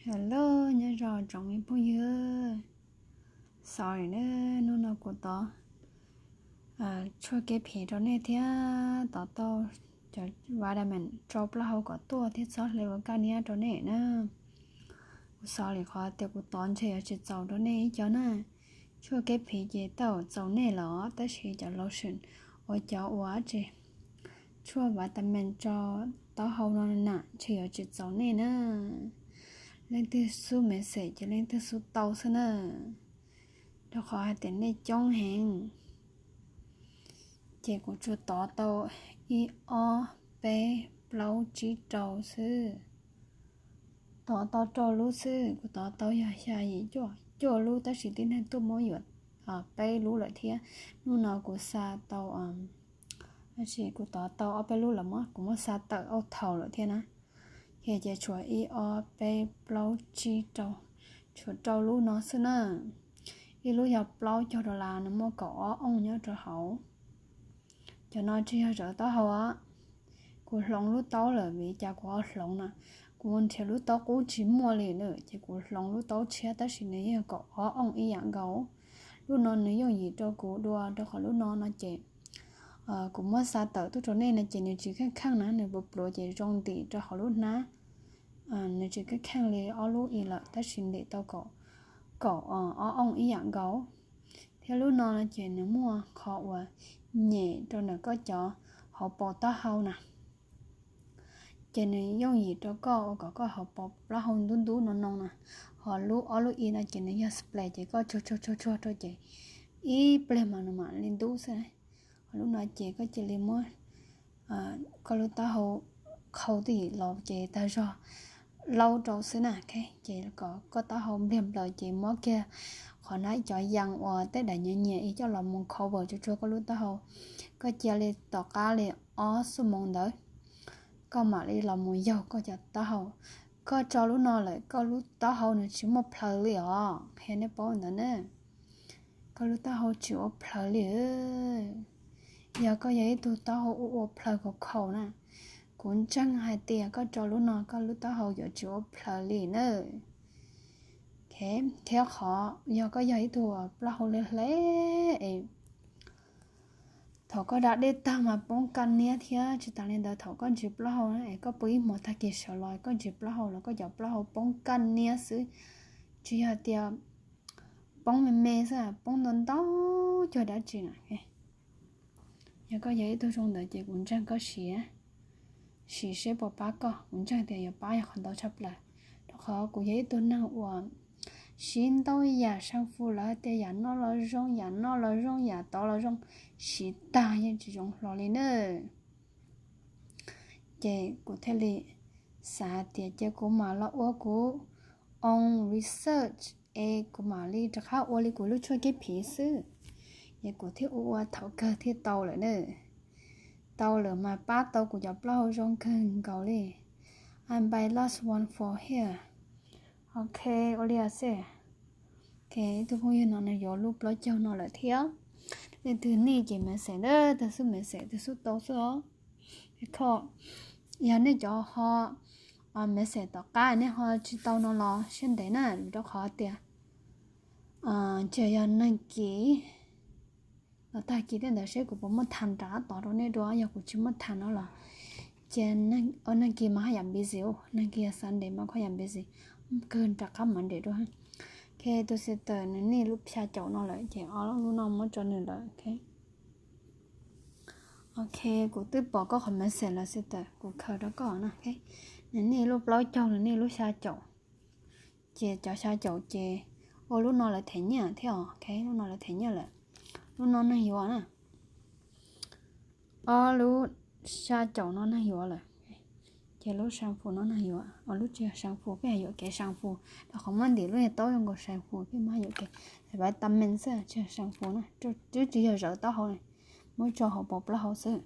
Hello, nyob zoo tsoom me phooj ywg. Sorry na, hnub no kuv tov tshuaj kev phiv rau nej thiab tov tau cov vitamin rau plaub hau kom tuaj thiab txhob hle ua kaj niab rau nej na. Kuv sorry qhov tias kuv tov ntshe yuav tsis txaus rau nej ib co na. Tshuaj kev phiv ces tau txaus nej los tab sis cov lotion uas cov ua tsi tshuaj vitamin rau taub hau no na ntshe yuav tsis txaus nej na. Leej twg xub message ces leej twg xub tau xwb na, rau qhov hais tias nej coob heev. Ces kuv tsuas tov tau ib ob peb plaub tsib rau xwb. Tov tau rau lub xwb, kuv tov tau yog xya yim cuaj, cuaj lub tab sis tib neeg tuaj muab yuav peb lub lawm thiab. Hnub no kuv xa tau, tab sis kuv tov tau ob peb lub los kuv muab xa tawm auto lawm thiab na. Ces, ces tshuav ib ob peb plaub tsib rau, tshuav rau lub no xwb na. Ib lub yog plaub caug dollar, nws muaj kaum ob ounce nyob rau hauv. Cov no tsis yog zawv taub hau os. Kuv hloov lub taub lawm vim cas kuv ho hloov na, kuv nrhiav lub taub qub tsis muaj li na, ces kuv hloov lub taub tshiab tab sis nws yeej yog kaum ob ounce ib yam nkaus. Lub no nws yooj yim rau kuv dua rau qhov lub no no ces kuv muab xa tawm tuaj rau nej no ces nws tsis kheej kheej na, nws pluav pluav ces zoo ntim rau hauv lub hnab. Nws tsis kheej kheej li ob lub ib lawm tab sis ntim tau kaum ob ounce ib yam nkaus. Thiab lub no no ces nws muaj qhov uas nyem rau ntawm koj cov hauv paus taub hau na, ces nws yooj yim rau koj ua kom koj hauv paus plaub hau ntub ntub no no na. Ho lub ob lub ib no ces nws yog spray ces koj tsuag tsuag tsuag tsuag rau ces ib pliag mas nws mam li ntub xwb. Ho lub no ces koj cia li muab koj lub taub hau qhau twj ywm los ces tag zog laub rau xwb na. Ces kom koj taub hau npliag nplaws ces muab kiag qhov na cov yas uas tej daim nyias nyias ib coj los mus cover tsuag tsuag koj lub taub hau. Koj cia li tom qab li ob xuab moos ntawd, koj mam li los mus yaug koj cov taub hau. Koj tso lub no lawm koj lub taub hau nws tsis muaj plhaws li os, qhia nej paub ntawd na. Koj lub taub hau tsis ua plhaws li. Yog koj yog ib tug taub hau ua ua plhaws khaus khaus na, kuv ntseeg hais tias koj tso lub no koj lub taub hau yuav tsis ua plhaws li na. Thiab qhov yog koj yog ib tug plaub hau hle hle es thaum koj da dej tag mas poob kaj niab thiab tsis tas li ntawd thaum koj ntsis plaub hau es koj pw ib hmos tag kis sawv los koj ntsis plaub hau los koj cov plaub hau poob kaj niab xwb, tsis yog tias poob me me xwb, poob ntau ntau cuag dab tsi na. Yog koj yog ib tug zoo ntawd ces kuv ntseeg koj siv, siv seb puas pab koj, kuv ntseeg tias yuav pab yog qhov ntau tshaj plaws. Rau qhov kuv yog ib tug neeg uas siv ntau yam shampoo lawv hais tias yam no los zoo, yam no los zoo, yam tod los zoo, siv tag yeej tsis zoo hlo li na. Ces kuv thiaj li xav hais tias cia kuv mam los ua kuv own research es kuv mam li rov qab ua li kuv lub tshuaj kev phiv xwb. Ces kuv thiaj ua ua thaum kawg thiaj tau lawm na. Tau lawm mas pab tau kuv cov plaub hau zoo kawg nkaus li. I buy last one for here. Ok, ua li xwb. Ok, ib tug phooj ywg no nws yuav lub plaub caug no lawm thiab. Leej twg need ces message na, tus xub message tus xub tau xwb os. Kho, yog nej cov ho message tom qab nej ho tsis tau no los siab ntev na, rau qhov tias tsis yog neeg kis los tag kis tej ntawd seb kuv puas muaj time rov qab tov rau nej dua, yog kuv tsis muaj time no los ces neeg kis mas haj yam busy, neeg kis yog Sunday mas haj yam busy, kawg rov qab Monday dua. Ok, tus sister nws need lub xya caum no lawm ces ob lub no muab tso nws lawm. Ok, kuv twb pom koj qhov message lawm sister, kuv khaws rau koj na. Nws need lub plaub caug, nws need lub xya caum. Ces cov xya caum ces ua lub no lawv them nyiaj thiab os. Ok, lub no lawv them nyiaj lawm. Lub no neeg yuav na. Ob lub xya caum no neeg yuav lawm. Ces lub shampoo no neeg yuav, lub tsis yog shampoo, peb hais yuam kev shampoo, rau qhov muab ntim lub niag taub zoo nkaus shampoo, peb muab yuam kev vitamin xwb, tsis yog shampoo na, twb tsis yog zawv taub hau, muab tso hauv paus plaub hau xwb.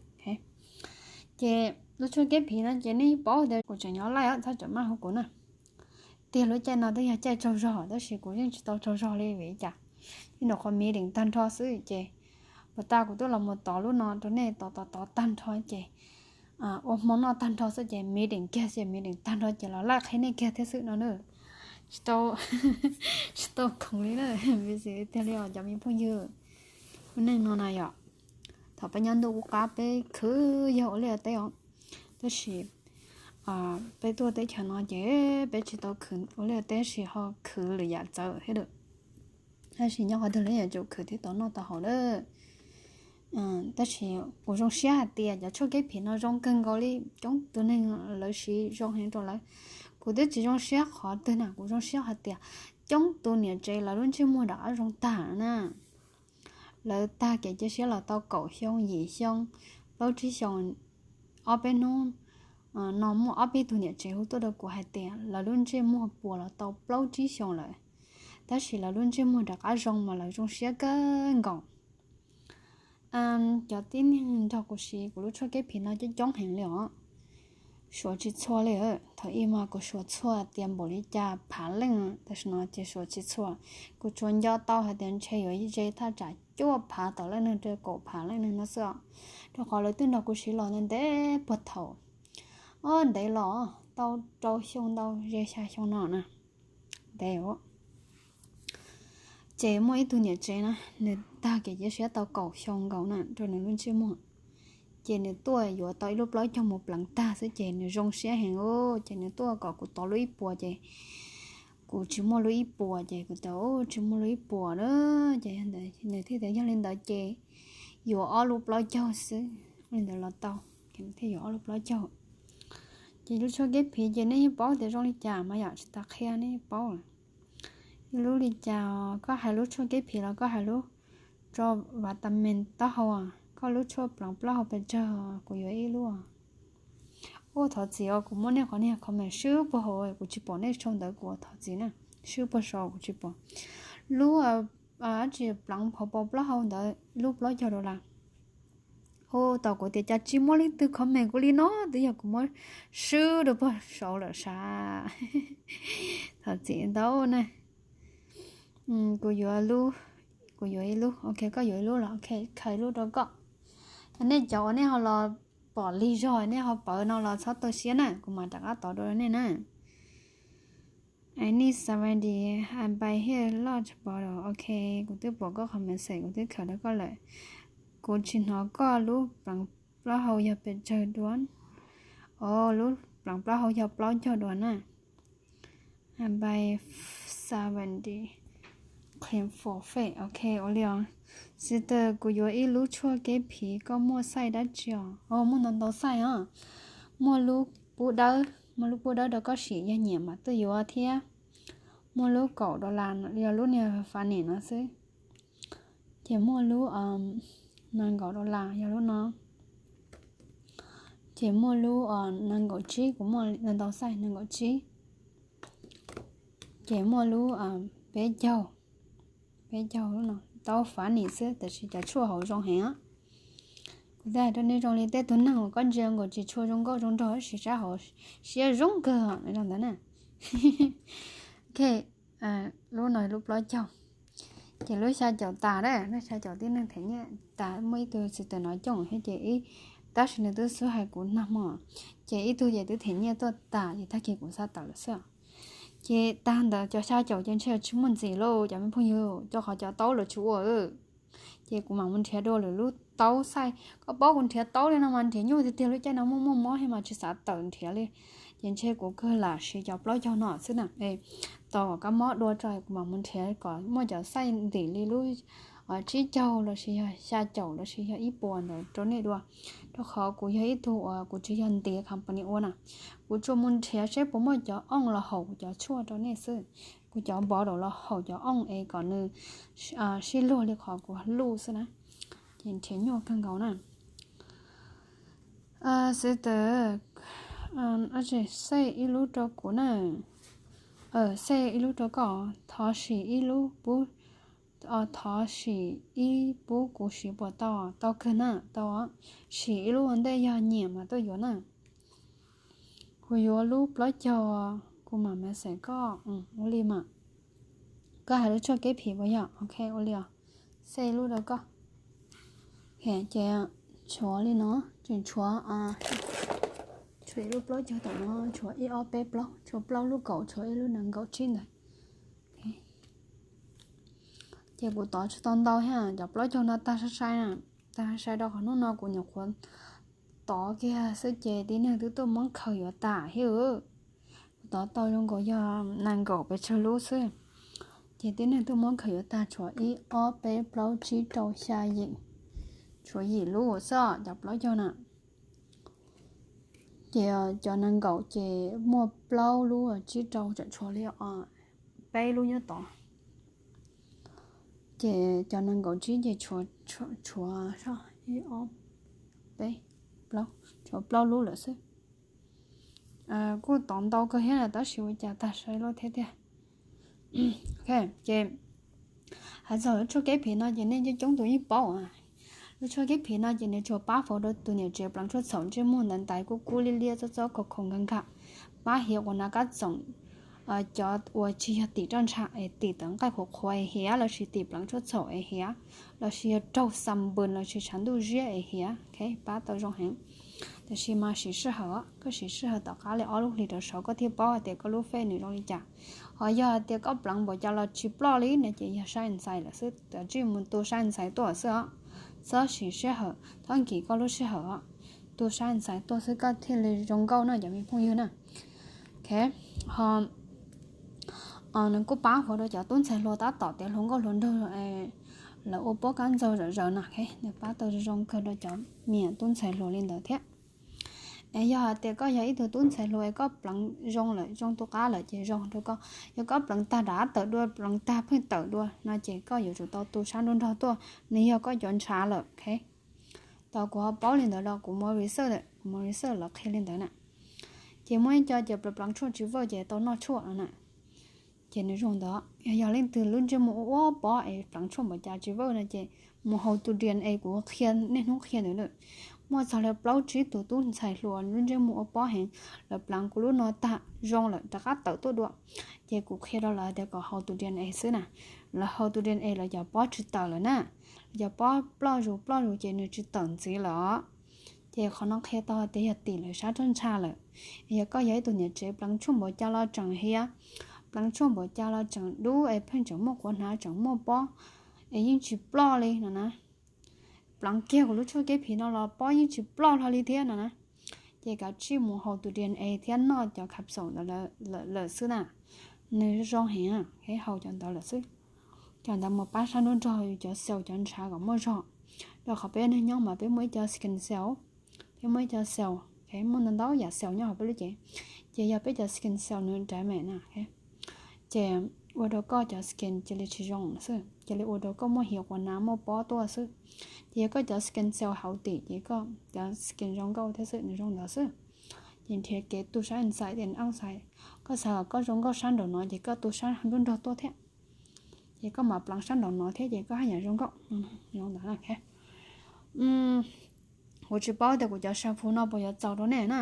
Ces lub tshuaj kev phiv no ces nej paub tias kuv tseem nyob live, txhob txawm maj hu kuv na. Tiag lub caij no twb yog caij tsaug zog tab sis kuv yeej tsis tau tsaug zog li vim li cas? Ib nram qhov meeting tag nrho xwb ces puas tas kuv twb los mus tov lub no rau nej tov tov tov tag nrho ces ua hmo noj tag nrho xwb ces meeting kiag, ces meeting tag nrho ces los live qhia nej kiag thiab xwb no na. tsis tau, tsis tau khoom li na, busy tiag li os cov me phooj ywg. Lub neej no na yom, thaum peb nyob ntuj qub qab peb khwv yog ua liaj ua teb os, tab sis peb tuaj teb chaws no ces peb tsis tau khwv ua liaj ua teb, tab sis ho khwv lwm yam txawv thiab. Tab sis nyob qhov twg los yuav tsum khwv thiab tau noj tau haus lawm. Tab sis kuv zoo siab hais tias cov tshuaj kev phim no zoo kawg nkaus li, coob tus neeg lawv siv zoo heev rau lawv. Kuv twb tsis zoo siab qhov twg na, kuv zoo siab hais tias coob tus niam tsev lawv lub ntsej muag rov qab zoo tag na. Lawv tag kev cia siab los tau kaum xyoo, yim xyoo, plaub tsib xyoo, ob peb hnub no muaj ob peb tug niam tsev hu tuaj rau kuv hais tias lawv lub ntsej muag puas los tau plaub tsib xyoo lawm, tab sis lawv lub ntsej muag rov qab zoo mas lawv zoo siab kawg nkaus. Cov tib neeg nrog kuv siv kuv lub tshuaj kev phim no coob coob heev li os. Suav tsis txhua li, thaum ub mas kuv suav txhua tias npaum li cas phav leej, tam sim no ces suav tsis txhua. Kuv tsuas nco tau hais tias ntshe yuav ze thaj tsam cuaj phav tom leej neeg rau kaum phav leej neeg no xwb os, rau qhov lawv twb nrog kuv siv los ntev ntev puag thaum, o, ntev los tau rau xyoo ntau, ze xya xyoo no na, ntev. Ces muaj ib tug niam tsev na, nws tag kev cia siab tau kaum xyoo nkaus na rau nws lub ntsej muag. Ces nws tuaj yuav tau ib lub plaub caug mus pleev tag xwb ces nws zoo siab heev, ces nws tuaj kom kuv tos lub ib puas ces kuv tsis muaj lub ib puas ces kuv tias tsis muaj lub ib puas na, ces nws thiaj tias yog li ntawd ces yuav ob lub plaub caug xwb, li ntawd los tau, ces nws thiaj yuav ob lub plaub caug. Ces lub tshuaj kev phim ces nej yeej paub tias zoo li cas mas yom, tsis tas qhia nej yeej paub. Ib lub li cas, koj hais lub tshuaj kev phim los koj hais lub tso vitamin taub hau, koj lub tshuaj pleev plaub hau pes tsawg, kuv yuav ib lub. Ua thov txim os, kuv muab nej qhov niag comment swb puag hauv, kuv tsis pom nej sau ntawv, kuv thov txim na, swb puag saud kuv tsis pom. Lub, tsis pleev hauv paus plaub hau ntawd lub plaub caug dollar. Hu tau kuv tias cas tsis muaj leej twg comment kuv li no, twb yog kuv muab swb rau puag saud lawm sav. Thov txim ntau na. Kuv yuav lub, kuv yuav ib lub, ok, koj yuav ib lub los ok, khaws ib lub rau koj. Nej cov uas nej ho los pom lig zog nej ho pawv no los txhob tu siab na, kuv mam rov qab tov dua rau nej na. I need seventy, I buy here large bottle. Ok, kuv twb pom koj comment, kuv twb khaws rau koj lawm. Kuv tsis hnov koj lub pleev plaub hau yog pes tsawg dua. O, lub pleev plaub hau yog plaub caug dua na. I buy seventy, clean for face. Ok, ua li os. Sister, kuv yuav ib lub tshuaj kev phim, koj muaj xaij dab tsi os? O, muaj ntau ntau xaij os. Muaj lub pub dawb, muaj lub pub dawb rau koj sim yog nyiam mas tuaj yuav thiab. Muaj lub kaum dollar, yog lub niag Fanny no xwb. Ces muaj lub nees nkaum dollar, yog lub no. Ces muaj lub nees nkaum tsib, kuv muaj ntau xaij, nees nkaum tsib. Ces muaj lub peb caug, peb caug lub no, tau Fanny xwb tab sis cov tshuaj hauv zoo heev. Kuv thiaj hais rau nej zoo li tej tug neeg uas koj ntsia nkaus tsis tshua zoo nkauj zoo nraug tab sis sab hauv siab zoo kawg li ntawd na. Ok, lub no lub plaub caug. Ces lub xya caum tas na, lub xya caum tib neeg them nyiaj tas, muaj ib tug sister no coob thiab ces ib, tab sis nws twb xub hais kuv nag hmo, ces ib tug ces twb them nyiaj tuaj tas ces tag kis kuv xav tawm lawm xwb. Ces tag ntawd cov xya caum ces ntshe tsis muaj ntxiv lauj cov me phooj ywg, rau qhov cov taub lawv tsis ua. Ces kuv mam mus nrhiav dua lwm lub taub xaij. Koj paub kuv nrhiav taub li no mas nrhiav nyuaj tiag tiag, lub caij no muaj muaj mob thiab mas tsis xav tawm nrhiav li. Ces ntshe kuv kawg lam siv cov plaub caug no xwb na. Tau kom kab mob dua tso kuv mam mus nrhiav kom muaj cov xaij ntim li lub tsib caug los sis yog xya caum los sis yog ib puas ntawd rau nej dua. Rau qhov kuv yog ib tug uas kuv tsis yog ntiav company ua na. Kuv tsuas mus nrhiav seb puas muaj cov ooj los haum kuv cov tshuaj rau nej xwb. Kuv cov bottle los haum cov ooj es kom nws sib luag li qhov kuv luj xwb na. Ces nrhiav nyuaj kawg nkaus na. Sister, xaij ib lub rau kuv na. Xaij ib lub rau koj, thov sim ib lub pub, thov sim ib pub kuv siv puas tau? Tau kawg na, tau. Sim ib lub ua ntej, yog nyiam mas tuaj yuav na. Kuv yuav lub plaub caug, kuv mam message koj. Ua li mas. Koj hais lub tshuaj kev phim puas yog? Ok, ua li os. Xaij ib lub rau koj. Ces tshuav li no, tseem tshuav, tshuav ib lub plaub caug tom no, tshuav ib ob peb plaub, tshuav plaub lub kaum, tshuav ib lub nees nkaum tsib ntawd. Ces kuv tov tsis tau ntau thiab, cov plaub caug no tag sai sai na, tag sai sai rau qhov hnub no kuv nyuam qhuav tov kiag xwb ces tib neeg twb tuaj muab khaws yuav tas thiab. Kuv tov tau zoo nkaus yog nees nkaum pes tsawg lub xwb, ces tib neeg tuaj muab khaws yuav tas, tshuav ib ob peb plaub tsib rau xya yim, tshuav yim lub xwb cov plaub caug na. Ces cov nees nkaum ces muaj plaub lub, tsib rau, tshuav li peb lub nyob tod. Ces cov nees nkaum tsib ces tshuav, tshuav, tshuav plaub, tshuav plaub lub lawm xwb. Kuj tov ntau kawg thiab na, tab sis ua cas tag sai luaj thiab tiag. Ces hais txog lub tshuaj kev phiv no ces nej coob coob tus yeej paub. Lub tshuaj kev phiv no ces nws tsuas pab faus rau tus niam tsev pleev tshuaj txhaum ntsej muag ntawd, ntaiv kub kub liab liab txob txob khaus khaus nkag nkag, pab hiav quas nav kab txoom, cov uas tsis yog tim roj ntsha es tim tawv nqaij qhuav qhuav es hiav, lossis tim pleev tshuaj txhaum es hiav, lossis yog raug xa npws lossis tshav ntuj ziab es hiav, pab tau zoo heev. Tiam sis mas siv sij hawm, koj siv sij hawm tom qab li ob lub hlis rau saud koj thiaj paub hais tias koj lub fej nws zoo li cas. Ho yog hais tias koj pleev npaum cas los tsis ploj li no ces yog sab ntxhais lawm xwb, kav tsij mus tu sab ntxhais tuaj xwb os. Txhob siv sij hawm, txhob nkim koj lub sij hawm os. Tu sab ntxhais tuaj xwb koj thiaj li zoo nkauj na cov me phooj ywg na. Ho nws kuj pab hua rau cov tub ntxhais hluas tab tom tiav hluas nkauj hluas nraug, lawv ua pob kab ntxaug zom zaws na, nws pab tau zoo kawg rau cov me nyuam tub ntxhais hluas li ntawd thiab. Es yog hais tias koj yog ib tug tub ntxhais hluas es koj pleev zoo lawm, zoo tu qab lawm ces zoo rau koj. Yog koj pleev tag rov qab tawm dua, pleev tag pheej tawm dua no ces koj yuav tsum tau tu sab nruab nrog tuaj, nws yog koj cov ntshav lawm. Tau kuv ho paub li ntawd los kuv muaj research, kuv muaj research los qhia li ntawd na. Ces muaj ib co ces pleev pleev tshuaj tsis vawj ces tau noj tshuaj no na. Ces nws zoo ntawd, yog leej twg lub ntsej muag ua ua pob es pleev tshuaj npaum cas tsis vawj no ces mus haus tus D N A kuv qhia niaj hnub qhia ntawd na. Muaj txog li plaub tsib tus tub ntxhais hluas lub ntsej muag ua pob heev, lawv pleev kuv lub no tag zoo lawm rov qab tawm tuaj dua. Ces kuv qhia rau lawv tias kom haus tus D N A xwb na. Lawv haus tus D N A lawv cov pob tsis tawm lawm na. Lawv cov pob ploj zus ploj zus ces nws tsis tawm ntxiv lawm. Ces qhov no qhia tau tias yog tim lawv sab roj ntsha lawm. Yog koj yog ib tug niam tsev pleev tshuaj npaum cas los tseem hiav, pleev tshuaj npaum cas los tseem dub es pheej tseem muaj quav hnav tseem muaj pob es yeej tsis ploj li no na. Pleev kiag kuv lub tshuaj kev phiv no los pob yeej tsis ploj hlo li thiab no na. Ces kav tsij mus haus tus D N A thiab noj cov capsule ntawd lawm xwb na. Nws zoo heev, haus cov ntawd lawm xwb. Cov ntawd mus pab sab nruab nrog yus cov cell cov ntshav kom muaj zog. Rau qhov peb neeg nyob mas peb muaj ib co skin cell, peb muaj ib co cell, muaj ntau ntau yam cell nyob hauv peb lub cev. Ces yog peb cov skin cell nws damage na, ces ua rau koj cov skin cia li tsis zoo xwb, cia li ua rau koj muaj hiav quav hnav muaj pob tuaj xwb. Ces yog koj cov skin cell healthy ces koj cov skin zoo nkauj thiab xwb, nws zoo ntawd xwb. Ces nrhiav kev tu sab enzyme, anti-oxidant. Koj xav kom koj zoo nkauj sab nraum no ces koj tu sab nruab nrog tuaj thiab. Ces koj mam pleev sab nraum no thiab ces koj haj yam zoo nkauj. Zoo ntawd. Kuv tsis paub tias kuv cov shampoo no puas yuav txaus rau nej na.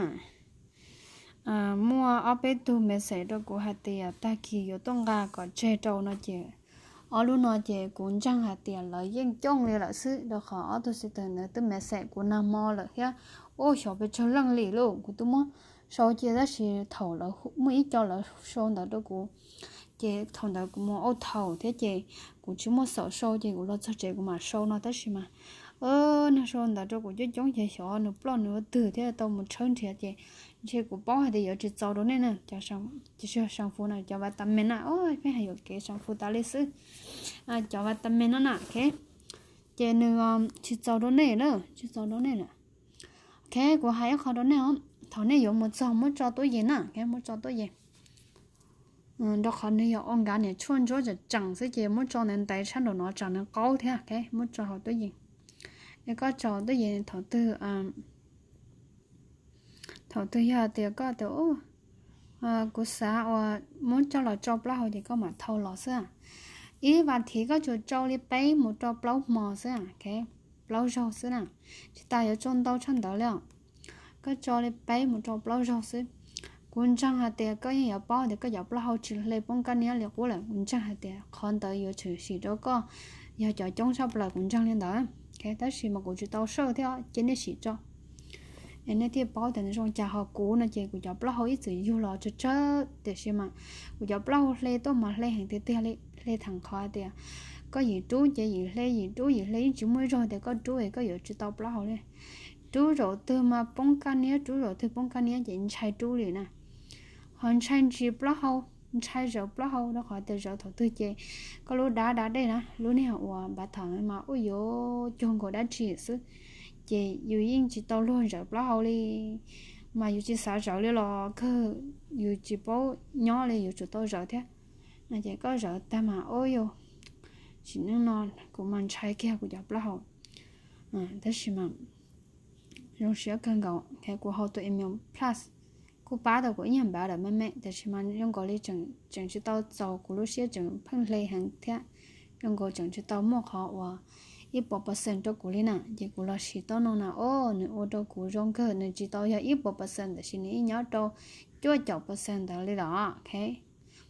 Muaj ob peb tug message rau kuv hais tias tag kis yuav tuaj nqa kom tseg rau no ces ob lub no ces kuv ntseeg hais tias lawv yeej coob li lawm xwb, rau qhov ob tug sister ntawd twb message kuv nag hmo lawm thiab. Ua xyov pes tsawg leej li lauj, kuv twb muab sau cia tab sis thaum lawv muaj ib co lawv sau ntawv rau kuv, ces thaum ntawd kuv mus ua thaum thiab ces kuv tsis muaj xaum sau ces kuv los txog tsev kuv mam sau no tab sis mas nws sau ntawv rau kuv coob coob ces xyov nws ploj nws ua twg thiab tau mus tshawb nrhiav ces ntshe kuv paub hais tias yuav tsis txaus rau nej na. Cov shampoo na, cov vitamin na, peb hais yuam kev shampoo tas li xwb. Cov vitamin no na, ces nws tsis txaus rau nej na, tsis txaus rau nej na. Ok, kuv hais ib qho rau nej os, thaum nej yuav mus txog muab tso tub yees na, muab tso tub yees. Rau qhov nws yog ua nkav niam tshuaj ntsuab tseem tseem xwb ces muab tso ntev ntev sab nraum no tsam nws qaub thiab, muab tso hauv tub yees. Es koj tso tub yees thaum twg, thaum twg yog tias koj tias kuv xav uas muab coj los tsau plaub hau ces koj mam thau los xwb. Ib vas thiv koj tsuas tsau li peb mus rau plaub hmo xwb, plaub zaug xwb na, tsis tas yuav tsau ntau tshaj ntawd li os. Koj tsau li peb mus rau plaub zaug xwb. Kuv ntseeg hais tias koj yeej yuav paub tias koj cov plaub hau tsis hle poob kab niab li qub lawm, kuv ntseeg hais tias qhov ntawd yuav tshwm sim rau koj yog cov coob tshaj plaws, kuv ntseeg li ntawd. Tab sis mas kuv tsis tau search thiab cia nej sim tso es nej thiaj paub tias nws zoo cas. Ho kuv no ces kuv cov plaub hau ib txwm yug los tsawg tsawg tiam sis mas kuv cov plaub hau hle tuaj mas hle heev tiag tiag li, hle theem qhov hais tias Koj yim rub ces yim hle, yim rub yim hle, yeej tsis muaj ib zaug tias koj rub es koj yuav tsis tau plaub hau li. Rub zaum twg mas poob kaj niab, rub zaum twg poob kaj niab ces ntshai rub li na. Ho ntshai ntsis plaub hau, ntshai zawv plaub hau, rau qhov tias zawv thaum twg ces koj lub dab dab dej na, lub niag uas npav tham mas ua yuav cuag nkaus dab tsi xwb, ces yus yeej tsis tau luag zawv plaub hau li. Mas yus tsis xav zawv li los kawg, yus tsis paub nyob li, yus tsum tau zawv thiab. No ces koj zawv tag mas ua yuav, sim neej no kuv mas ntshai kiag kuv cov plaub hau. Tab sis mas zoo siab kawg nkaus, kuv haus tus Immune Plus kuj pab tau kuv ib nyuag npav lawm me me, tab sis mas zoo nkaus li tseem tsis tau txaus kuv lub siab, tseem pheej hle heev thiab. Zoo nkaus tseem tsis tau muaj qhov uas ib puas percent rau kuv li na, ces kuv los siv tau no na, o, nws ua rau kuv zoo kawg, nws tsis tau yog ib puas percent, tab sis nws yeej nyob rau cuaj caum percent ntawd li los.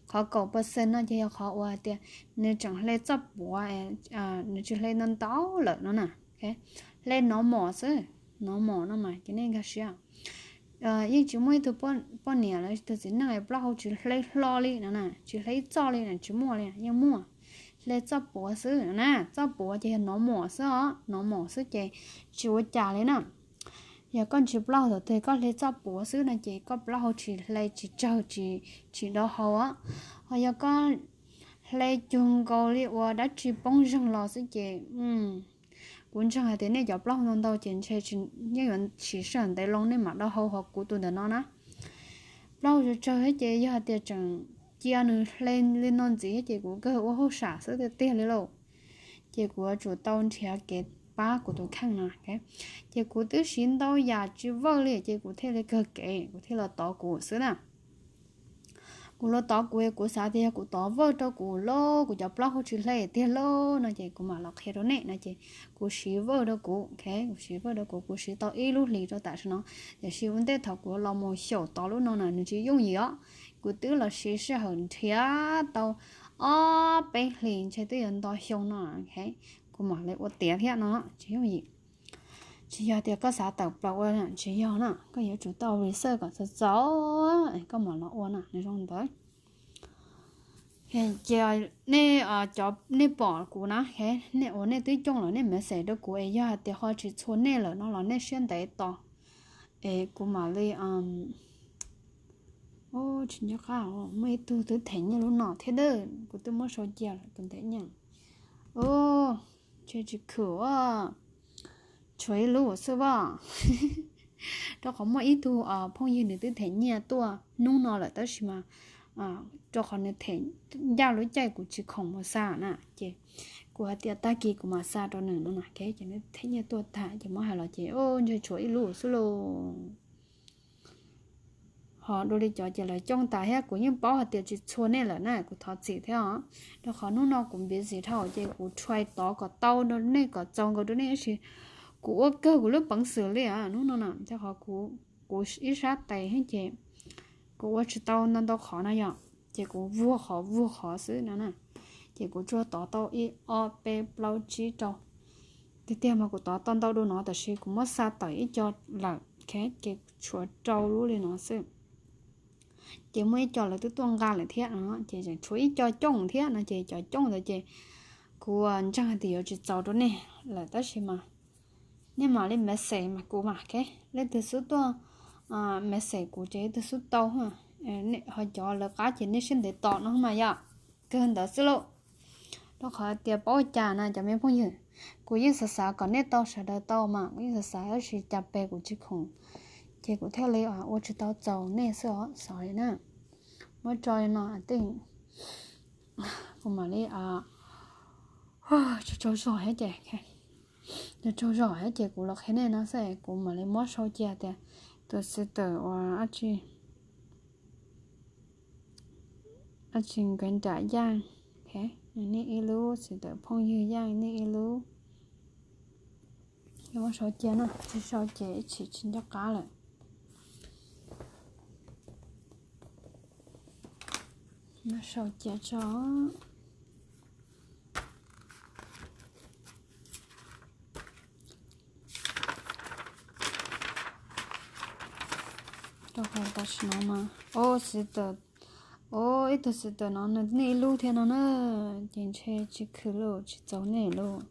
Qhov kaum percent no ces yog qhov uas hais tias nws tseem hle txoj puav, nws tsis hle ntau ntau lawm no na. Hle normal xwb, normal no mas ces nej nkag siab. Yeej tsis muaj ib tug poj niam los sis tus txiv neej plaub hau tsis hle hlo li no na, tsis hle ib txoj li na, tsis muaj li, yeej muaj. Hle txoj puav xwb na, txoj puav ces yog normal xwb os, normal xwb ces tsis ua cas li na. Yog koj ntsis plaub hau thaum twg koj hle txoj puav xwb no ces koj plaub hau tsis hle, tsis tsawg, tsis dau hau os. Ho yog koj hle cuag nkaus li ua dab tsi poob zeeg los xwb ces kuv ntseeg hais tias nej cov plaub hau ntau ntau ces ntshe yeej yuav siv sij hawm ntev loo nej mam dau hau, ho kuv tus ntawm no na, plaub hau tsawg tsawg thiab ces yog hais tias tseem cia nws hle li no ntxiv thiab ces kuv kawg ua hauj sam xwb tiag tiag li lauj. Ces kuv yuav tsum tau nrhiav kev pab kuv tus kheej no. Ces kuv twb siv ntau yam tsis vaj li ces kuv thiaj li kawg kev, kuv thiaj los tov kuv xwb na. Kuv los tov kuv, kuv xav tias yog kuv tov vaj rau kuv lauj, kuv cov plaub hau tsis hle tiag lauj no ces kuv mam los qhia rau nej no ces kuv siv vaj rau kuv, kuv siv vaj rau kuv, kuv siv tau ib lub hlis rau tam sim no. Tiam sis ua ntej thaum kuv los mus xyaum tov lub no na nws tsis yooj yim os. Kuv twb los siv sij hawm nrhiav tau ob peb hlis ntshe twb yuav nto xyoo no, kuv mam li ua tiav thiab no, tsis yooj yim. Tsis yog tias koj xav tawm plaws ua, tsis yog na, koj yuav tsum tau research kom txaus txaus koj mam los ua na, nws zoo ntawd. Ces nej, cov nej pom kuv na, nej uas nej twb cooj lawm nej message rau kuv es yog hais tias ho tsis txhua nej lawm no los nej siab ntev tos es kuv mam li, tsis nco qab, muaj ib tug twb them nyiaj lub no thiab, kuv twb muab sau cia lawm tus ntawd nyiaj. Ntshe tsis khwm, tshuav ib lub xwb as. Rau qhov muaj ib tug phooj ywg nws twb them nyiaj tuaj hnub no lawm tab sis mas rau qhov nws them ncaj lub caij kuv tsis khoom mus xa na ces kuv hais tias tag kis kuv mam xa rau nws no na, ces nws them nyiaj tuaj tag ces muab hais los ces ntshe tshuav ib lub xwb lauj. Ho dua li cov ces lawv cooj tas thiab, kuv yeej paub hais tias tsis txhua nej lawm na, kuv thov txim thiab os. Rau qhov hnub no kuv busy dhau ces kuv try tov kom tau nej kom txaus nkaus rau nej tab sis kuv ua kawg kuv lub peev xwm li hnub no na, rau qhov kuv ib sab tes thiab ces kuv ua tsis tau ntau ntau qhov no yom, ces kuv vuag qhov vuag qhov xwb no na. Ces kuv tsuas tov tau ib ob peb plaub tsib rau, tiag tiag mas kuv tov tau ntau dua no tab sis kuv muab xa tawm ib co lawm, ces tshuav rau lub li no xwb. Ces muaj ib co lawv twb tuaj nqa lawm thiab no ces tseem tshuav ib co cooj thiab no ces cov cooj ntawd ces kuv ntseeg hais tias yuav tsis txaus rau nej lawm tab sis mas nej mam li message mas kuv mas, leej twg xub tuaj message kuv ces leej twg xub tau. Ho cov lawv qab ces nej siab ntev tos no mas yom, kawg ntawd xwb lauj. Rau qhov tias paub ua cas na cov me phooj ywg, kuv yeej xav xav kom nej tau sawv daws tau mas kuv yeej xav xav tab sis cas pes kuv tsis khoom ces kuv thiaj li ua tsis tau txaus nej xwb os, xav li na. Muab tso li no tej kuv mam li tsaug zog thiab ces, tsaug zog thiab ces kuv los qhia nej no xwb kuv mam li muab sau cia tias tus xwb tawm uas dab tsi nkawd nram yaj, nej ib lub xwb tawm phooj ywg yaj nej ib lub. Muab sau cia no, tsis sau ces ib chim tsis nco qab lawm. Muab sau cia tso. Rau qhov tam sim no mas, o, xwb tawm Ib tug sister no nws niaj ib lub thiab no na, ces ntshe tsis khwv lawm, tsis txaus nej lawm.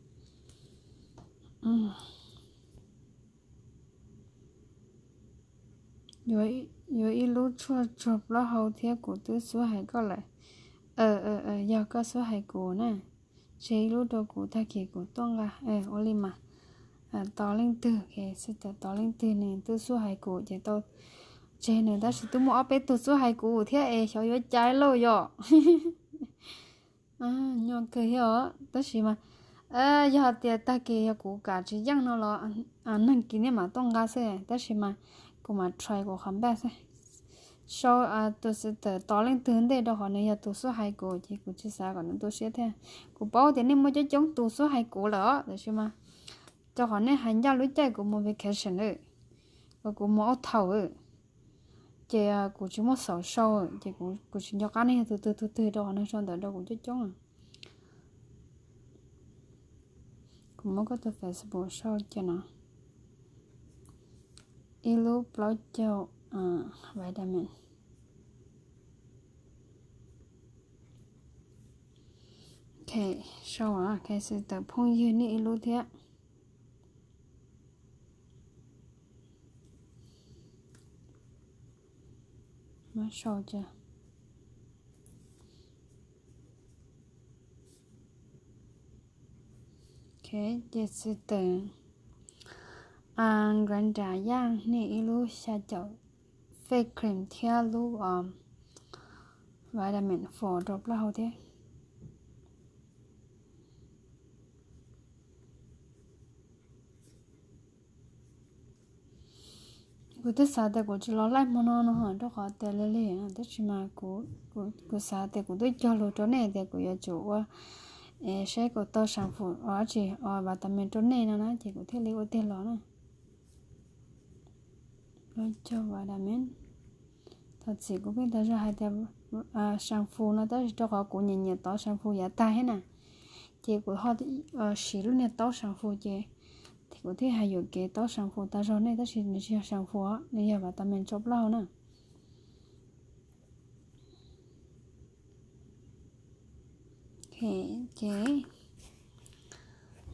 Yuav ib lub tshuaj tsuag plaub hau thiab, kuv twb xub hais koj lawm. Yog koj xub hais kuv na, tseg ib lub rau kuv, tag kis kuv tuaj nqa. Ua li mas. Tos leej twg, sister tos leej twg, nws twb xub hais kuv ces tau tseg nws, tab sis twb muaj ob peb tug xub hais kuv thiab es xyov yuav caiv lauj yom. Nyuaj kawg thiab os, tab sis mas yog tias tag kis yog kuv kam tsis yeej no los neeg kis nej mam tuaj nqa xwb, tab sis mas kuv mam try kuv qhov npaj xwb. Sau tus sister tos leej twg ntej, rau qhov nws yog tus xub hais kuv ces kuv tsis xav kom nws tu siab thiab. Kuv paub tias nej muaj coob coob tus xub hais kuv lawm os, tab sis mas rau qhov nej hais ncaj lub caij kuv mus vacation lawm, kuv mus out of town lawm, ces kuv tsis muaj xaus sau, ces kuv tsis nco qab nej yog tus twg tus twg, rau qhov neeg sau ntawv rau kuv coob coob. Kuv muab koj tus Facebook sau cia no. Ib lub plaub caug vitamin. Ok, sau, ok, sister phooj ywg niaj ib lub thiab. Muab sau cia. Ok, ces sister Glenda Yaj niaj ib lub xya caum face cream thiab lub vitamin four rau plaub hau thiab. Kuv twb xav tias kuv tsis los live hmo no no, rau qhov tias lig lig, tab sis mas kuv xav tias kuv twb cog lus rau nej tias kuv yuav tsum ua, saib kuv tau shampoo, tsis, vitamin rau nej no na, ces kuv thiaj li ua tiag los na. Cog vitamin. Thov txim kuv pheej tas zog hais tias shampoo no, tab sis rau qhov kuv nyiam nyiam tov shampoo yav tag thiab na, ces kuv ho siv lub niag taub shampoo ces kuv thiaj hais yuam kev taub shampoo tas zog nej, tab sis nws tsis yog shampoo, nws yog vitamin rau plaub hau na. Ces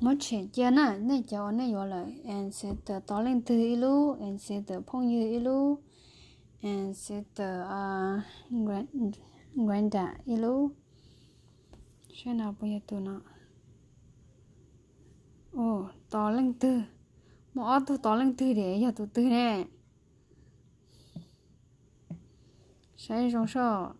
muab tshem cia na, nej cov uas nej yuav lawm, and sister tos leej twg ib lub, and sister phooj ywg ib lub, and sister Glenda ib lub. Saib no puas yog tus no. Tos leej twg, muaj ob tug tos leej twg, yog tus twg ne? Saib zoo soj.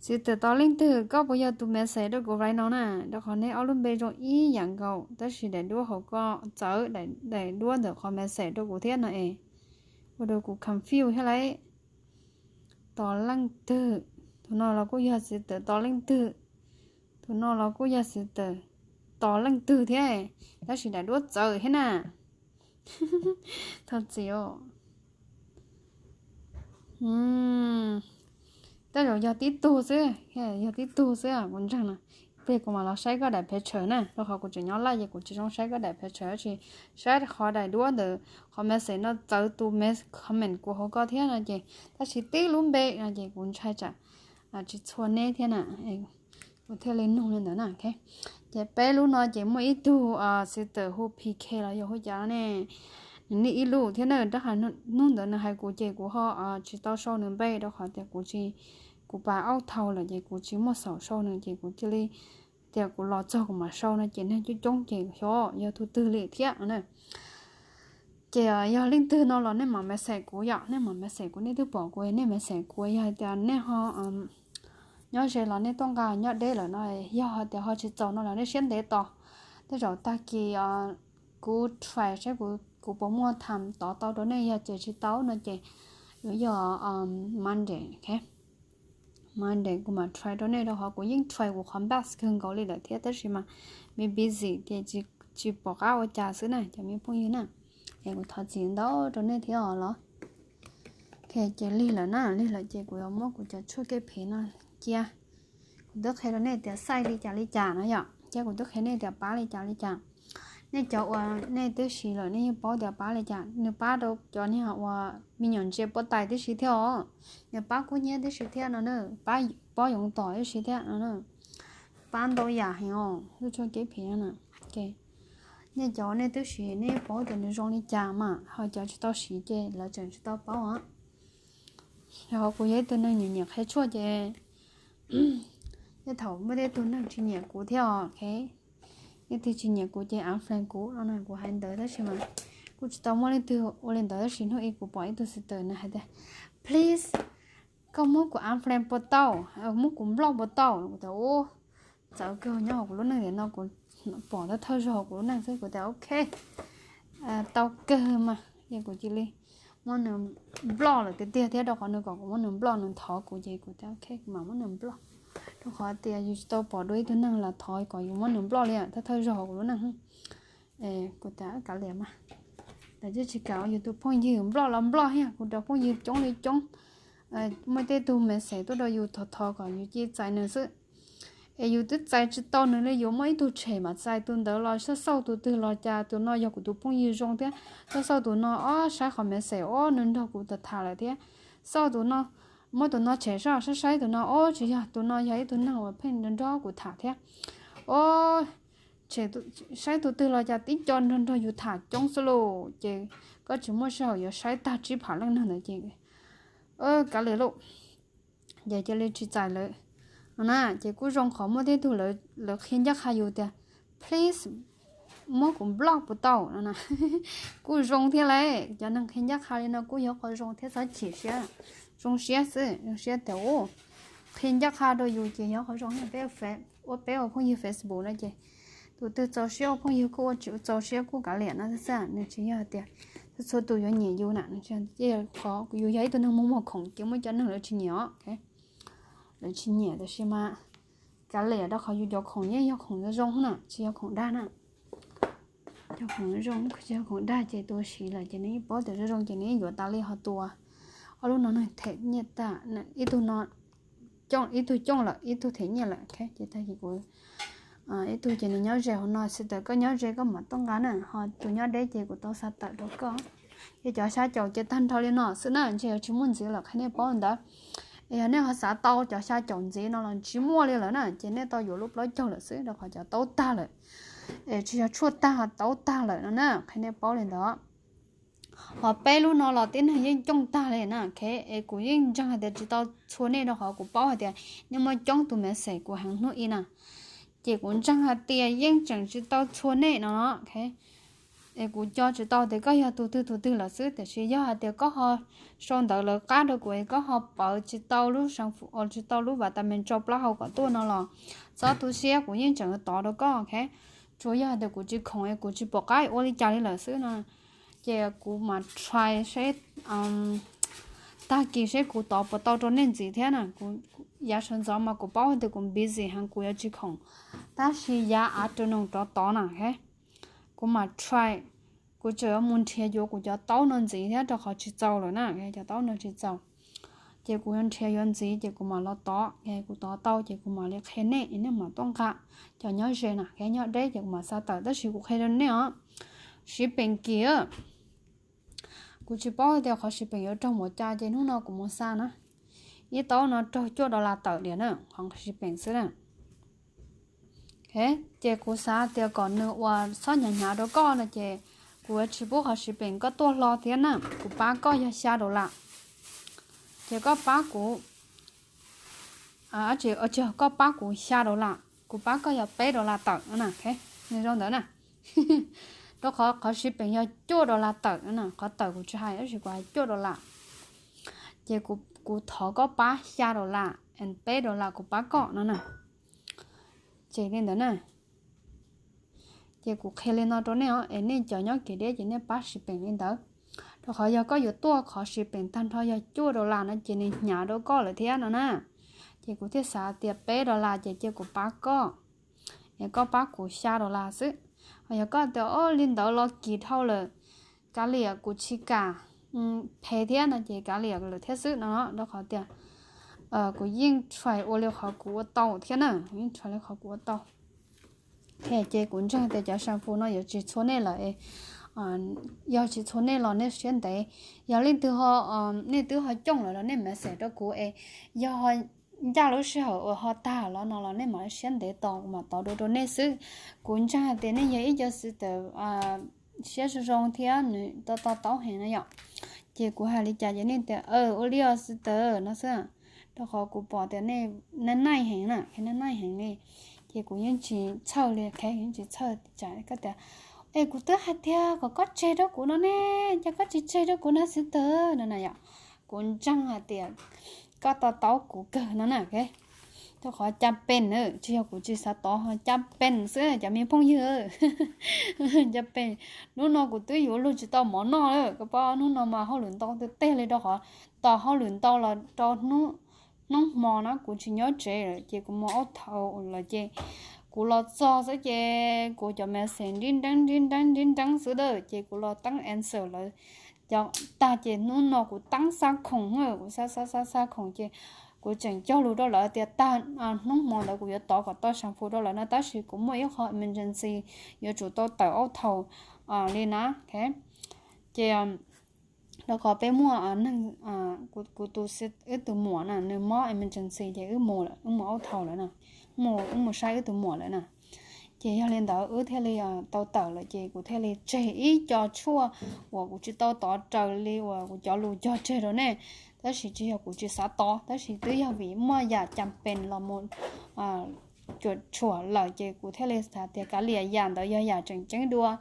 Sister tos leej twg, koj puas yog tus message rau kuv right now na? Rau qhov neb ob lub npe zoo ib yam nkaus, tab sis daim duab hauv ko txawv, daim duab ntawm qhov message rau kuv thiab no es ua rau kuv confuse thiab lauj. Tos leej twg, tus no los kuj yog sister tos leej twg, tus no los kuj yog sister tos leej twg thiab, tab sis daim duab txawv thiab na. Thov txim os. Tej zaum yog tib tug xwb, yog tib tug xwb kuv ntseeg no. Ib pliag kuv mam los saib koj daim picture na, rau qhov kuv tseem nyob laj ces kuv tsis zoo saib koj daim picture, tab sis saib qhov daim duab ntawm qhov message no txawv tus comment kuv hauv ko thiab no ces, tab sis tib lub npe no ces kuv ntshai tsam tsis txhua neb thiab na, kuv thiaj li nug li ntawd na. Ces peb lub no ces muaj ib tug sister hu P K los yog hu cas ne, nws niaj ib lub thiab na, rau qhov hnub ntawd nws hais kuv ces kuv ho tsis tau sau nws npe rau qhov tias kuv tsis, kuv pas out of town lawm ces kuv tsis muaj xaus sau nws ces kuv cia li tias kuv los txog kuv mam sau no ces neeg coob coob ces xyov yog tus twg li thiab na. Ces yog leej twg no los nej mam message kuv yom, nej mam message kuv, nej twb pom kuv nej message kuv, yog hais tias nej ho nyob ze los nej tuaj nqa, nyob deb lawm no, yog hais tias ho tsis txaus no los nej siab ntev tos, tej zaum tag kis kuv try saib kuv puas muaj time tov tau rau nej, yog ces tsis tau no ces yuav yog Monday, ok. Monday kuv mam try rau nej, rau qhov kuv yeej try kuv qhov best kawg nkaus li lawm thiab, tab sis mas me busy ces tsis pom qab ua cas xwb na cov me phooj ywg na. Es kuv thov txim ntau rau nej thiab os los. Ok, ces lig lawm na, lig lawm ces kuv yuav muab kuv cov tshuaj kev phem no cia. Kuv twb qhia rau nej tias xaij li cas li cas no yom, thiab kuv twb qhia nej tias pab li cas li cas. Nej cov uas nej twb siv lawm nej yeej paub tias pab li cas, nws pab rau cov niag uas me nyuam ntsia puab tais tib si thiab os, nws pab kub hnyiab tib si thiab no na, pab pob yoov tom tib si thiab no na, pab ntau yam heev os, lub tshuaj kev phem na. Nej cov nej twb siv nej paub tias nws zoo li cas mas, ho cov tsis tau siv ces lawv tseem tsis tau paub os. Yog kuv yog ib tug neeg nyiam nyiam qhia tshuaj ces, tej thaum muaj tej tug neeg tsis nyiam kuv thiab os, ok. Tej tug tsis nyiam kuv ces unfriend kuv no, kuv hais ntawd tab sis mas kuj tsis tau muaj leej twg ua li ntawd, tab sis hnub ib kuv pom ib tug sister nws hais tias, please, koj muab kuv unfriend puas tau, muab kuv block puas tau? Kuv tias, u, txawv kawg nyob hauv kuv lub neej tiam no, kuv pom thawj thawj zaug hauv kuv lub neej xwb. Kuv tias ok, tau kawg mas, ces kuv cia li muab nws block lawm tiag tiag thiab, rau qhov nws kom kuv muab nws block, nws thov kuv ces kuv tias ok, kuv mam muab nws block, rau qhov tias yus tsis tau pom dua ib tug neeg los thov kom yus muab nws block li, thawj thawj zaug hauv kuv lub neej. Kuv tias kav liam mas, lawv twb tsis kam ua yus tus phooj ywg, block los block thiab, kuv cov phooj ywg coob li coob, muaj tej tug message tuaj rau yus thov thov kom yus cia li txais nws xwb. Es yus twb txais tsis tau nws li, yuav muaj ib tug tshem mam txais tus ntawd los, xauj xauj tus twg los cas tus no yog kuv tus phooj ywg zoo thiab, xauj xauj tus no, ob, saib qhov message, ob, nws nrog kuv tham tham lawm thiab, xauj tus no, muab tus no tshem saib, saib saib tus no, ob, tsis yog, tus no yog ib tug neeg uas pheej nrog kuv tham thiab, ob, saib tus twg los cas tib co nrog nrog yus tham coob xwb lauj. Ces koj tsis muaj sij hawm yuav saib tag tsib phav leej neeg ntawd ces, kav liam lauj, ces cia li tsis txais lawm no na. Ces kuj zoo qhov muaj tej tug lawv qhia ncaj qha yus tias, please, muab kuv block puas tau no na. Kuj zoo thiab lauj, cov neeg qhia ncaj qha li no kuj yog qhov zoo thiab, txhob chim siab, zoo siab xwb, zoo siab tias u, qhia ncaj qha rau yus ces yog qhov zoo. Peb ua phooj ywg Facebook no ces tus twg txaus siab ua phooj ywg kuj ua, tsis txaus siab kuj kav liam no xwb, nws tsis yog tias txhua tus yuav nyiam yus na, qhov yus yog ib tug neeg muag muag khoom ces muaj cov neeg lawv tsis nyiam os, lawv tsis nyiam. Tab sis mas kav liam, rau qhov yus cov khoom yeej yog khoom zoo zoo na, tsis yog khoom dag na. Cov khoom zoo, tsis yog khoom dag ces tus siv lawm ces nws yeej paub tias zoo zoo ces nws yeej yuav tas li, ho tus ob lub no nws them nyiaj tag, ib tug no, ib tug cooj lawm, ib tug them nyiaj lawm, ces tag kis kuv, ib tug ces nws nyob ze hauv no, sister koj nyob ze koj mam tuaj nqa na, ho tus nyob deb ces kuv tau xa tawm rau koj. Ces cov xya caum ces tag nrho li no xwb na, ntshe yuav tsis muaj ntxiv lawm, qhia nej paub li ntawd. Es yog nej ho xav tau cov xya caum ntxiv no los tsis muaj li lawm na, ces nej tau yuav lub plaub caug lawm xwb, rau qhov cov taub tag lawm. Es tsis yog tshuaj tag, taub tag lawm no na, qhia nej paub li ntawd. Ho peb lub no los tib neeg yeej cooj tag li na, es kuv yeej ntseeg hais tias tsis tau txhua nej, rau qhov kuv paub hais tias nej muaj coob tus message kuv heev hnub ib na. Ces kuv ntseeg hais tias yeej tseem tsis tau txhua nej no. Es kuv co tsis tau tias koj yog tus twg tus twg lawm xwb, tiam sis yog hais tias koj ho sau ntawv lawv qab rau kuv es koj ho pawv tsis tau lub, tsis tau lub vitamin tso plaub hau kom tuaj no los txhob tu siab, kuv yeej tseem tov rau koj. Tsuas yog hais tias kuv tsis khoom es kuv tsis pom qab ua li cas li lawm xwb no, ces kuv mam try seb, tag kis seb kuv tov puas tau rau nej ntxiv thiab na. Yav sawv ntxov mas kuv paub hais tias kuv busy heev kuv yuav tsis khoom, tab sis yav afternoon rov tov na, kuv mam try. Kuv tseem yuav mus nrhiav yuav kuv cov taub no ntxiv thiab, rau qhov tsis txaus lawm na, cov taub no tsis txaus. Ces kuv yuav nrhiav yuav ntxiv ces kuv mam los tov, kuv tov tau ces kuv mam li qhia nej, nej mam tuaj nqa. Cov nyob ze na, nyob deb ces kuv mam xa tawm, tab sis kuv qhia rau nej os, shipping kis. Kuv tsis paub tias qhov shipping yuav raug npaum cas ces hnub no kuv mus xa na, ib taub no raug cuaj dollar tawm diam na, qhov shipping xwb na. Ces kuv xav tias kom nws ua txhob hnyav hnyav rau koj no ces kuv yuav tsis pub qhov shipping koj tuaj hlo thiab na, kuv pab koj yog xya dollar. Ces koj pab kuv, tsis, koj pab kuv xya dollar, kuv pab koj yog peb dollar tawm no na, nws zoo ntawd na. Rau qhov qhov shipping yog cuaj dollar tawm no na, qhov tawm kuv tsis hais, tab sis kuv hais cuaj dollar. Ces kuv thov koj pab xya dollar and peb dollar kuv pab koj no na. Ces li ntawd na. Ces kuv qhia li no rau nej os, es nej cov nyob kev deb ces nej pab shipping li ntawd. Rau qhov yog koj yuav tuaj qhov shipping tag nrho yog cuaj dollar no ces nws hnyav rau koj lawm thiab no na. Ces kuv thiaj xav tias peb dollar ces cia kuv pab koj, es koj pab kuv xya dollar xwb. Ho yog koj tias o li ntawd los kim dhau lawm, kav liam kuv tsis kam, phem thiab no ces kav liam lawm thiab xwb no, rau qhov tias kuv yeej try ua li qhov kuv ua tau thiab na, kuv yeej try li qhov kuv ua tau. Ces kuv ntseeg tias cov shampoo no yuav tsis txhua nej lawm, yog tsis txhua nej los nej siab ntev. Yog leej twg ho, nej twb ho cooj lawm los nej message rau kuv es yog ncaj lub sij hawm uas ho tag los no los nej mam li siab ntev tos kuv mam tov dua rau nej xwb. Kuv ntseeg hais tias nej yog ib co sister siab zoo zoo thiab nws to to taub heev na yom. Ces kuv hais li cas ces nej tias ua li os sister no xwb, rau qhov kuv pom tias nej nice heev na, nej nice heev li. Ces kuv yeej tsis txhawj li, yeej tsis txhawj. Tsam koj tias es kuv twb hais tias kom koj tseg rau kuv no ne, cas koj tsis tseg rau kuv na sister no na yom. Kuv ntseeg hais tias koj to taub kuv kawg no na. Rau qhov cas pes na, tsis yog kuv tsis xav tov, cas pes xwb cov me phooj ywg. Cas pes, hnub no kuv twb yuav luag tsis tau mov noj lawm, koj paub hnub no mas hauj lwm ntau tiag tiag li rau qhov tos hauj lwm ntau los rau hnub hmo na kuv tsis nyob tsev lawm ces kuv mus aub thaum lawm ces kuv los txog xwb ces kuv cov message nrib nreeb nrib nreeb nrib nreeb xwb a, ces kuv los teeb answer lawv cov tag ces hnub no kuv teeb xa khoom, kuv xa xa xa xa khoom ces kuv tseem cog lus rau lawv tias tag hnub hmo ntawd kuv yuav tov kom tau shampoo rau lawv no tab sis kuv muaj ib qho emergency yuav tsum tau tawm aub thaum li na. Ces rau qhov peb muaj neeg, kuv tus, wb tus muam na nws mob emergency ces wb mus, wb mus aub thaum lawm na, wb mus saib wb tus muam lawm na. Ces yog li ntawd wb thiaj li tau tawm lawm ces kuv thiaj li tseg ib co tshuaj uas kuv tsis tau tov raws li uas kuv cov lus cog tseg rau nej. Tab sis tsis yog kuv tsis xav tov tab sis twb yog vim muaj yam cas pes los mus cuam tshuam lawm ces kuv thiaj li xav tias kav liam yam ntawd yog yam tseem ceeb dua.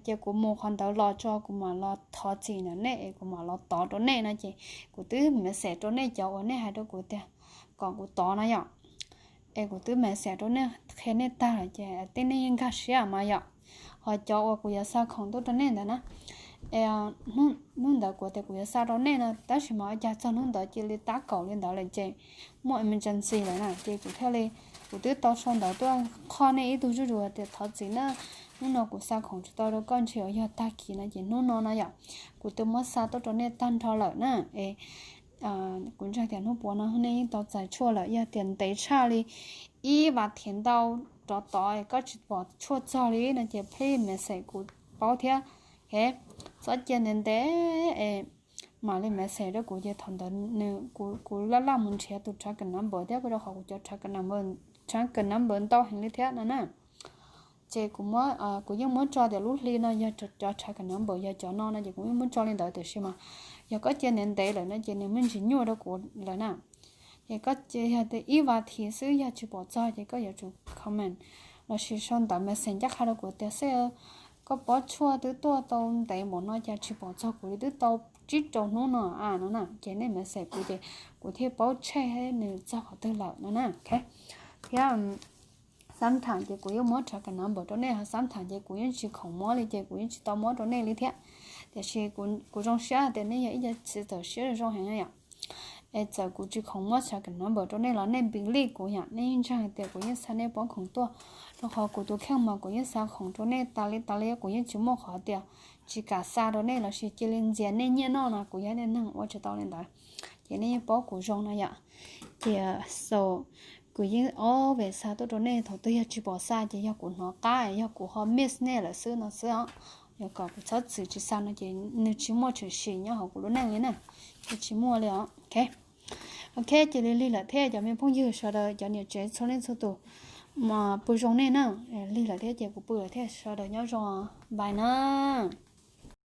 Ces kuv mus qhov ntawd los tso kuv mam los thov txim ntawm nej es kuv mam los tov rau nej no ces kuv twb message rau nej cov uas nej hais rau kuv tias kom kuv tov no yom. Es kuv twb message rau nej qhia nej tag lawm ces tej nej yeej nkag siab mas yom. Ho cov uas kuv yuav xa khoom tuaj rau nej ntawd na, hnub ntawd kuv tias kuv yuav xa rau nej no tab sis mas ua cas txog hnub ntawd cia li tab kaum li ntawd lawm ces muaj emergency lawm na ces kuv thiaj li, kuv twb tau sau ntawv tuaj qhoj nej ib tug zuj zus tias thov txim na, hnub no kuv xa khoom tsis tau rau koj ntshe uas yog tag kis no ces hnub no no yom, kuv twb muab xa tuaj rau nej tag nrho lawm na. Es kuv ntseeg tias hnub puav no nej yeej tau txais tshuaj lawm, yog tias ntev tshaj li ib vas thiv ntau rov tod koj tsis pom tshuaj txog li no ces please message kuv paub thiab. Txhob cia ntev ntev es mam li message rau kuv ces thaum ntawd nws, kuv laj laj mus nrhiav tus track number thiab rau qhov kuv cov track number ntau heev li thiab no na. Ces kuv, kuv yeej muab tso tias lub hli no yog cov track number yog cov no no ces kuv yeej muab tso li ntawd tiam sis mas yog koj cia ntev ntev lawm no ces nws me ntsis nyuaj rau kuv lawm na. Ces koj cia yog tias ib vas thiv xwb yog tsis pom txog ces koj yuav tsum comment lossis sau ntawv message ncaj qha rau kuv tias seb koj pob tshuaj twb tuaj tau ntev npaum no cas tsis pom txog kuv li twb tau tsib rau hnub no a no na ces nej message kuv ces kuv thiaj paub check nws txog qhov twg lawm no na. Thiab sometimes ces kuv yeej muab track number rau nej, sometimes ces kuv yeej tsis khoom muab li ces kuv yeej tsis tau muab rau nej li thiab. Tiam sis kuv zoo siab tias nej yog ib co sister siab zoo heev yom. Es txawm kuv tsis khoom muab track number rau nej los nej believe kuv yom, nej yeej ntseeg tias kuv yeej xa nej pob khoom tuaj, rau qhov kuv tus kheej mas kuv yeej xa khoom rau nej tas li tas li, kuv yeej tsis muaj qhov tias tsis kam xa rau nej lossis cia li ntxias nej nyiaj noj no, kuv yog ib tug neeg ua tsis tau li ntawd. Ces nej yeej paub kuv zoo no yom. Ces so kuv yeej always xa tuaj rau nej, thaum twg yog tsis pom xa ces yog kuv hnov qab yog kuv ho miss nej lawm xwb no xwb os. Yog kom kuv txhob txwm tsis xa no ces nws tsis muaj tshwm sim nyob hauv kuv lub neej li na, ces tsis muaj li os. Ok, cia li lig lawm thiab cov me phooj ywg sawv daws, cov niam tsev txhua leej txhua tus, pw zoo nej na. Lig lawm thiab ces kuv pw lawm thiab, sawv daws nyob zoo, bye na.